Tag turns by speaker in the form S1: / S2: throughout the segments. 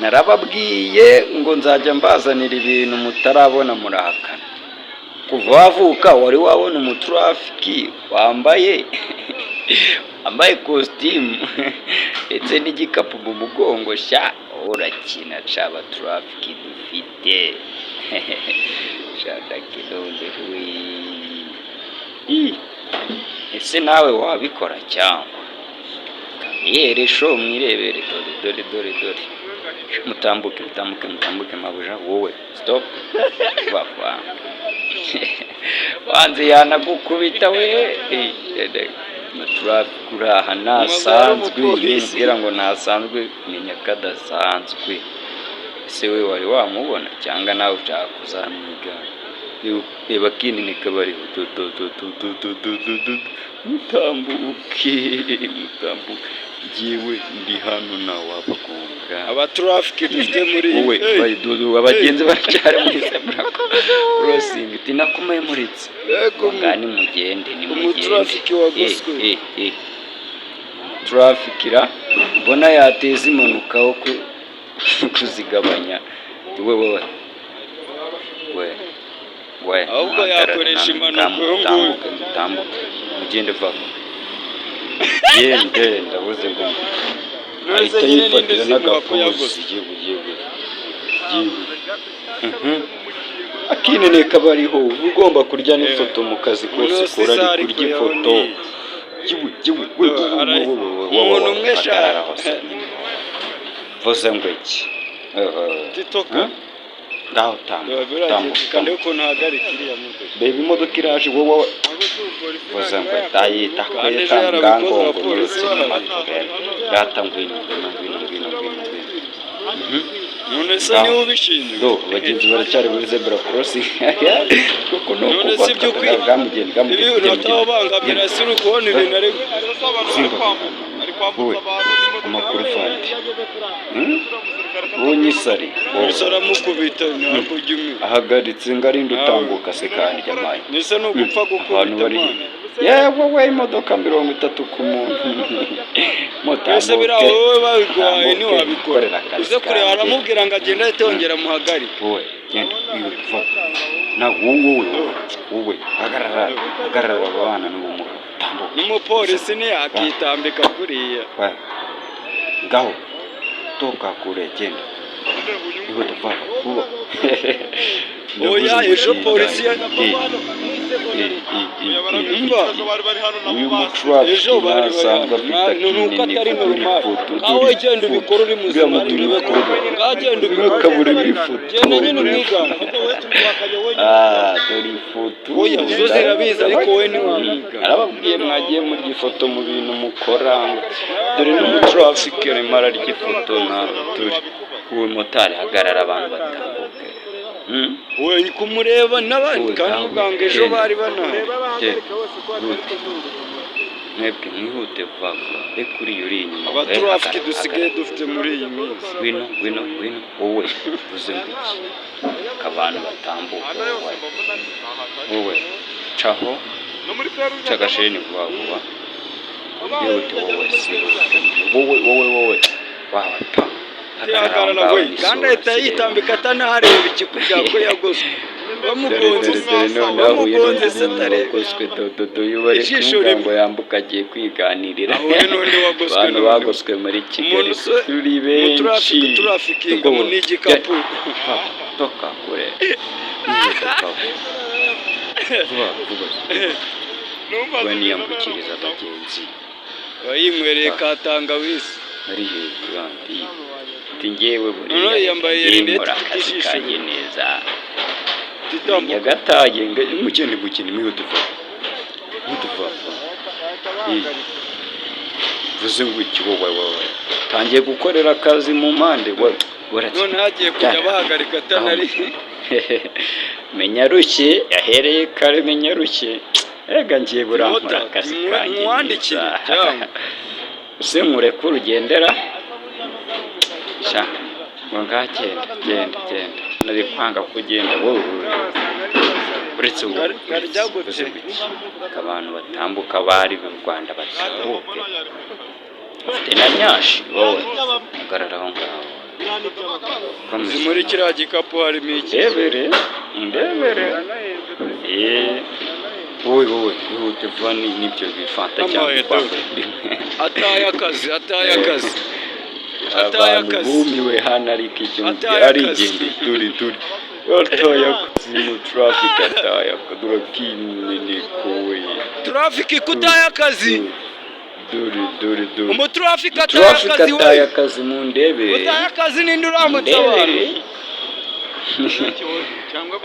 S1: Narababwiye ngo nzajya mbazanira ibintu mutarabona, murahakana. Kuva wavuka wari wabona umutrafiki wambaye kositimu ndetse n'igikapu mu mugongo? Sha, urakina ca. Abatrafiki dufite sha, we. Ese nawe wabikora cyangwa kamiyere show? Mwirebere, dore, dore, dore, dore! Mutambuke, mutambuke, mutambuke! Mabuja, wowe stop, vuba! Wanze yanagukubita we. Traffic uraha ntasanzwe, iyo ngo ntasanzwe, menya ko adasanzwe. Ese we wari wamubona cyangwa nawe ushaka kuzamwigana? Reba kinini kabariho, do do do do do do do do do! Mutambuke, mutambuke, njyewe ndi hano nawe wabagonga.
S2: Abatrafiki dufite muri
S1: Wowe bayidudu, abagenzi baracyari muri zebra crossing. Tinakomeye muritse.
S2: Yego.
S1: Ngaha nimugende, nimugende.
S2: Umutrafiki wagoswe.
S1: Eh, eh, umutrafikira mbona yateza impanuka aho kuzigabanya. We, we, we, we!
S2: Ahubwo
S1: Muhagarare,
S2: yakoresha
S1: namwe.
S2: impanuka uyu nguyu.
S1: Mutambuke, mutambuke, mugende vuba, gende! Ndavuze ngo
S2: Nonese
S1: ahita
S2: nyine ninde
S1: yifatira
S2: uzimuha ko
S1: n'agapozi.
S2: yagoswe?
S1: Yewe, yewe, yewe! Akinene kabariho, uba ugomba kurya n'ifoto mu kazi kose
S2: Uno si
S1: ukora,
S2: isaha
S1: ari
S2: ariko
S1: kurya
S2: yaho
S1: ifoto.
S2: ni
S1: Yewe, yewe, we!
S2: Umuntu umwe sha.
S1: Hagarara aho se nyine. Vuze ngo iki?
S2: Titoka.
S1: Ngaho tambuka, tambuka!
S2: Kandi ukuntu uhagarika iriya modoka.
S1: Reba imodoka iraje, wowe vuze ngo dayita.
S2: Kandi ejo
S1: Kweta
S2: yarabikoze
S1: ngangongo.
S2: abapolisi
S1: Nirutse inyuma
S2: bahari.
S1: turebe rata. Ngwino, ngwino, ngwino, ngwino, ngwino, ngwino!
S2: None se
S1: Ngaho.
S2: niwe ubishinzwe?
S1: Do, abagenzi baracyari muri zebra crossing kuko ni
S2: None si ibyo
S1: bwamugenda, bwamugenda!
S2: Ibi utababangamira, si uri kubona ibintu ari
S1: Simba wowe, amakuru fandi wowe nyisari wowe.
S2: Polisi aramukubita ntabwo umwe.
S1: Ahagaritse ngo arinde utambuka se kandi jyamaye.
S2: Nese ni ugupfa
S1: Abantu
S2: gukubita
S1: bari
S2: mwana?
S1: Yewe we, imodoka 30 ku muntu!
S2: Mbese biriya
S1: Mutambuke!
S2: wowe babiguhaye
S1: Mutambuke,
S2: ntiwabikora?
S1: korera akazi
S2: Uze kureba.
S1: kanjye.
S2: Aramubwira ngo agende, ahite yongera amuhagarike.
S1: Wowe genda, wihuta vuba nawe. Wowe, wowe, wowe, hagarara, hagarara! Ababana n'ubumuga, tambuka!
S2: N'umupolisi ntiyakitambika kuriya.
S1: We, ngaho toka kure, genda, ihuta vuba vuba!
S2: Oya, ejo polisi
S1: Umva, uyu mutrafiki
S2: Ejo bari bari
S1: ntasanzwe afite
S2: hano. Ni uko
S1: akinini.
S2: atari
S1: Dore
S2: normal.
S1: ifoto,
S2: Ngaho
S1: dore
S2: genda
S1: ifoto.
S2: ubikore uri
S1: Uriya
S2: muzima,
S1: muduri
S2: turebe ko ngaho genda ubikore.
S1: kaburimo ifoto.
S2: Genda nyine umwigane.
S1: Ah, dore ifoto!
S2: Oya, zo zirabizi, ariko wowe ntiwamwigana.
S1: Arababwiye mwagiye murya ifoto mu bintu mukora. Dore n'umutrafiki arimo ararya ifoto nawe. Dore uwo motari, hagarara abantu batambuke.
S2: We kumureba n'abandi
S1: Wowe
S2: kandi
S1: nawe,
S2: muganga ejo
S1: genda.
S2: bari banahari.
S1: Genda, mwihute mwebwe, mwihute vuba vuba! Reka uriya uri inyuma we,
S2: Abatrafiki
S1: hagarara,
S2: dusigaye
S1: hagarara.
S2: dufite muri iyi minsi.
S1: Ngwino, ngwino, ngwino wowe! Uvuze ngo iki? Ko abantu batambuka? Wowe, wowe, caho, ca agasheni vuba vuba, yihute! Wowe sihute, wowe, wowe, wowe wawe pa! Hagarara aho
S2: Hagarara
S1: ngaho!
S2: we!
S1: Ni
S2: Kandi
S1: isura
S2: ahita
S1: sireba.
S2: yitambika atanahareba ikikubwira ko yagoswe.
S1: Dore
S2: Bamugonze,
S1: dore dore! None ahuye
S2: bamugonze
S1: n'undi
S2: se
S1: muntu
S2: atareba.
S1: wagoswe dododo bari
S2: Ijisho
S1: kumubwira
S2: rimwe.
S1: ngo yambuke, agiye kwiganirira.
S2: Ahuye n'undi wagoswe
S1: Abantu
S2: noneho.
S1: bagoswe muri Kigali
S2: Umuntu se
S1: turi benshi.
S2: umutrafiki turafikinga
S1: Ubwo
S2: n'igikapu.
S1: Toka kure! Mwihute vuba vuba! We niyambukiriza abagenzi.
S2: Aba yinywereye ka tangawizi.
S1: Ari hejuru andi ati ngewe buriya
S2: Noneho yambaye
S1: reka
S2: rinete
S1: nkora
S2: ifite
S1: akazi
S2: ijisho
S1: kanjye
S2: rimwe.
S1: neza.
S2: Titambuka.
S1: Nyagataye, mugende, mugende, mwihute vuba, mwihute vuba vuba! Vuze ngo iki wowe? Wowe tangiye gukorera akazi mu mpande wowe, uretse
S2: None hagiye kujya bahagarika atanari.
S1: Menya rushye yahereye kare, menya rushye. Ega ngiye burankora
S2: Timota,
S1: akazi kanjye
S2: mwandikire
S1: neza.
S2: cyangwa
S1: Ese nkureke urugendera sha? Ngo ngaho genda, genda, genda! Nari kwanga kugenda wowe, uretse wowe.
S2: Karya gute?
S1: Uvuze ngo iki? Ko abantu batambuka, bari b'u Rwanda batambuke. Ufite na nyashi wowe, Hagarara aho ngaho.
S2: Uzi muri kiriya gikapu harimo iki?
S1: Ndebere, ndebere. Wowe, wowe, ihute vuba n'ibyo bifanta cyangwa
S2: Amaye,
S1: ibipapuro.
S2: Ataye akazi, ataye akazi, ataye
S1: Abantu
S2: akazi.
S1: bumiwe hano, ariko icyo
S2: Ataye akazi.
S1: arigendeye. Dore, dore, ataye akazi mu traffic, ataye akazi. Dore kineneko we.
S2: Traffic kutaye akazi.
S1: Dore, dore, dore.
S2: Umutraffic ataye
S1: Traffic
S2: akazi
S1: ataye
S2: we.
S1: akazi, mu ndebere.
S2: Utaye akazi ninde uramutse abantu?
S1: Ndebere.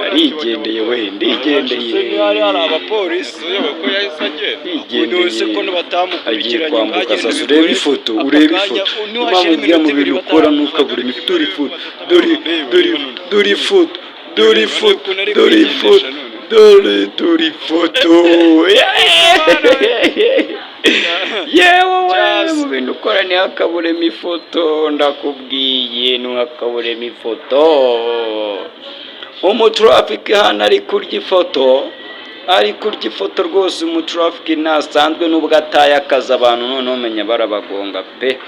S1: Arigendeye we, ndigendeye.
S2: Ntihari hari abapolisi?
S3: Ko yahise agenda.
S1: Ndigendeye.
S2: Ubu se ko
S1: Agiye
S2: batamukurikiranye?
S1: kwambuka.
S2: Agenda
S1: Sasa
S2: bikore.
S1: urebe ifoto,
S2: Aka
S1: urebe
S2: kanya,
S1: ifoto.
S2: niwashira
S1: Impamvu ubwira mu
S2: iminota
S1: bintu
S2: 2
S1: ukora ntukabure dore ifoto, dore, dore, dore ifoto, dore ifoto, dore ifoto, dore, dore ifoto. Yewe we, mu bintu ukora ntihakaburemo ifoto. Ndakubwiye, ntihakaburemo ifoto. Umutrafiki hano ari kurya ifoto, ari kurya ifoto rwose. Umutrafiki ntasanzwe nubwo ataye akazi. Abantu noneho umenya barabagonga pe.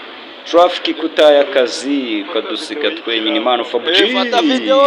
S1: Traffic kutaye akazi ukadusiga twenyine, Imana ufa.
S2: Fata video.